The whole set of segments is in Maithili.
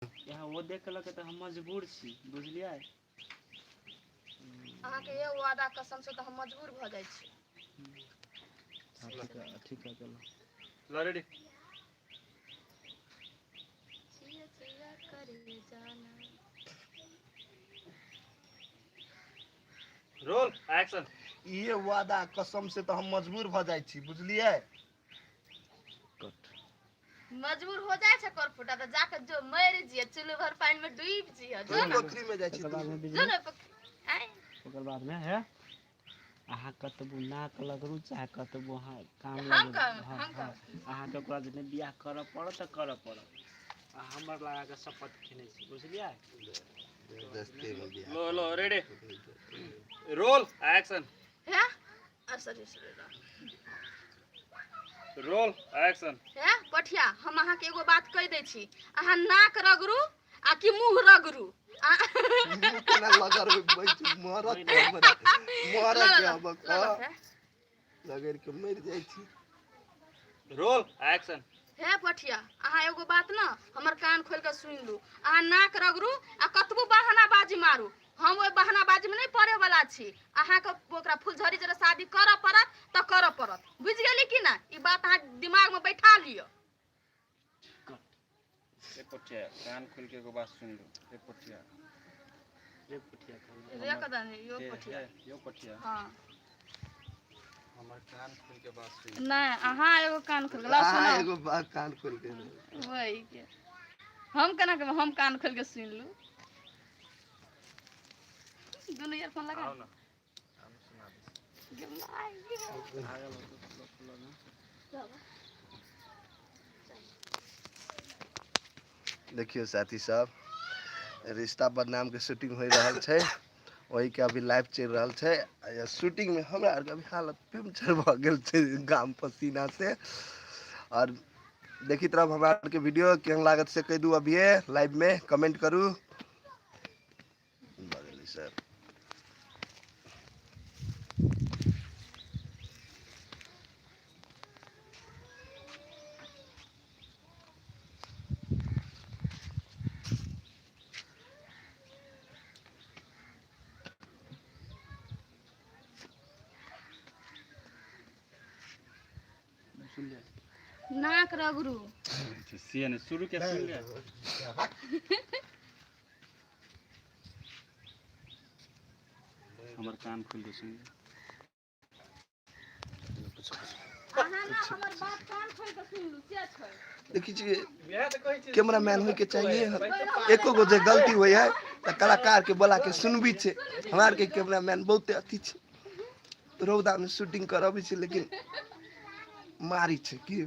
यहाँ ओ देख लेलकै तऽ हम मजबूर छी, बुझलियै? अहाँके ये वादा कसम से तऽ हम मजबूर भऽ जाइ छी। हाँ, ठीक है, ठीक है, चलो। ल रेडी। जिया जिया करे जाना। Roll action. इहे वादा कसम से तऽ हम मजबूर भऽ जाइ छी, बुझलियै? कट। मजबूर हो जाइ छै कर फुटा तऽ जाके जो मरि जिय, चुल्लू भर पानि में डूबि जिय, जो ओहि ना। पोखरी में जाइ छी। ओकर बादमे जो बिजली ने पोखरि आँय। ओकर बादमे हे अहाँ कतबो नाक लगरू चाहे कतबो अहाँ कान हम लगरू, कहब, हँ हम हँ, कहब। अहाँके ओकरा जे बियाह करऽ पड़त तऽ करऽ पड़त। आ हमर लगाके शपथ खेने छी, बुझलियै? जबरदस्ती में बियाह लो लो रेडी। Roll action. हे आ सॉरी सॉरी। Roll action. हे पठिया, हम अहाँके एगो बात कहि दै छी, अहाँ नाक रगड़ू आ कि मुँह रगड़ू मुँह केना लगड़बै? बैठ मरत के हमरा, मरत के हम। हे लगड़ के मरि जाइ छी। Roll action. हे पठिया, अहाँ एगो बात न हमर कान खोलि कऽ सुनि लू, अहाँ नाक रगड़ू आ कतबो बहानाबाजी मारू, हम ओहि बहानाबाजीमे नहि पड़ैवला छी। अहाँके ओकरा फुलझड़ी जरा शादी करऽ पड़त तऽ करऽ पड़त, बुझि गेली कि ना? ई बात अहाँ दिमागमे बैठा लिअ। कट। ए पोठिया, कान खोल के एगो बात सुन लो। ए पोठिया। रे पठिया कहलहुँ। रे कदम यो। हे। पठिया। हे यो पोठिया। हँ। हमर कान खोल के बात सुन। नहि, अहाँ एगो कान खोलि कऽ लाउ। अहाँ सुनाउ। एगो बात कान खोल के। वही के हम केना कहबै? हम कान खोलि कऽ सुनि लू, दुनू ईयरफोन लगा। आओ ना, हम सुना दै छी। गे माय गे। आगे लो, लो ना। देखियौ साथी सब, रिश्ता बदनाम के शूटिंग हो रहल छै, ओही के अभी लाइव चलि रहल छै। आ शूटिंग में हमरा आरके अभी हालत पंचर भऽ गेल छै गाम पसीना से। और देखित रहब हमरा आरके वीडियो, केहन लागत से कहि दू, अभिये लाइव में कमेंट करू। भऽ गेलै सर। सुन लिअ। नाक रगड़ू। से नहि, शुरू के सुन ले। हमर कान खोल के सुन ले। अहाँ ना हमर बात कान खोलि कऽ सुनि लू, से छै। देखी छियै, कैमरामैन होइके चाहिए। एको गो जे गलती होइ है तऽ कलाकार के बोला के सुनबी छै। हमरा आरके कैमरामैन बहुते अथी छै, रौदामे शूटिंग करबै छै लेकिन मारी छै की।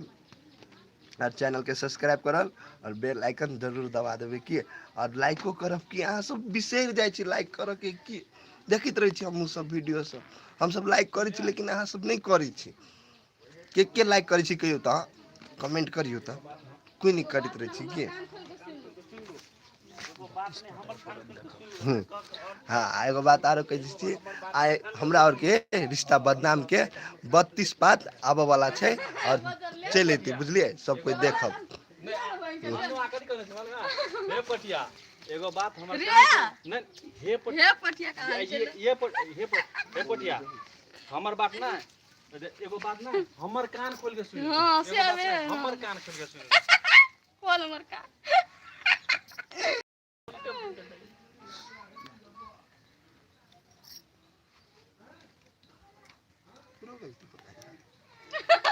और चैनल के सब्सक्राइब करल और बेल आइकन जरूर दबा देबै की, और लाइको करब की। अहाँ सब बिसरि जाइ छी लाइक करऽ के की। देखैत रहै छी हमहूँ सब वीडियो सब, हमसब लाइक करै छी लेकिन अहाँ सब नहि करै छी। के के लाइक करै छी कहियौ तऽ, कमेंट करियौ तऽ। कोइ नहि करैत रहै छी की। कान खोलि कऽ सुनि लू। हूँ हँ, एगो बात आरो कहै छी, आइ हमरा आरके रिश्ता बदनाम के 32 पात आबऽ वाला छै और चलि एतै, बुझलियै? सब कोइ देखब। हे पटिया, एगो बात हमर रे! कान नहि, हे पटिया। हे पठिया कहाँ ये छै? ये हे हे पटिया, हमर बात ना, एगो बात ना हमर कान खोल के सुन। हाँ, से एगो बात अबे, ना, हाँ। हमर कान खोल के सुन। खोल हमर कान।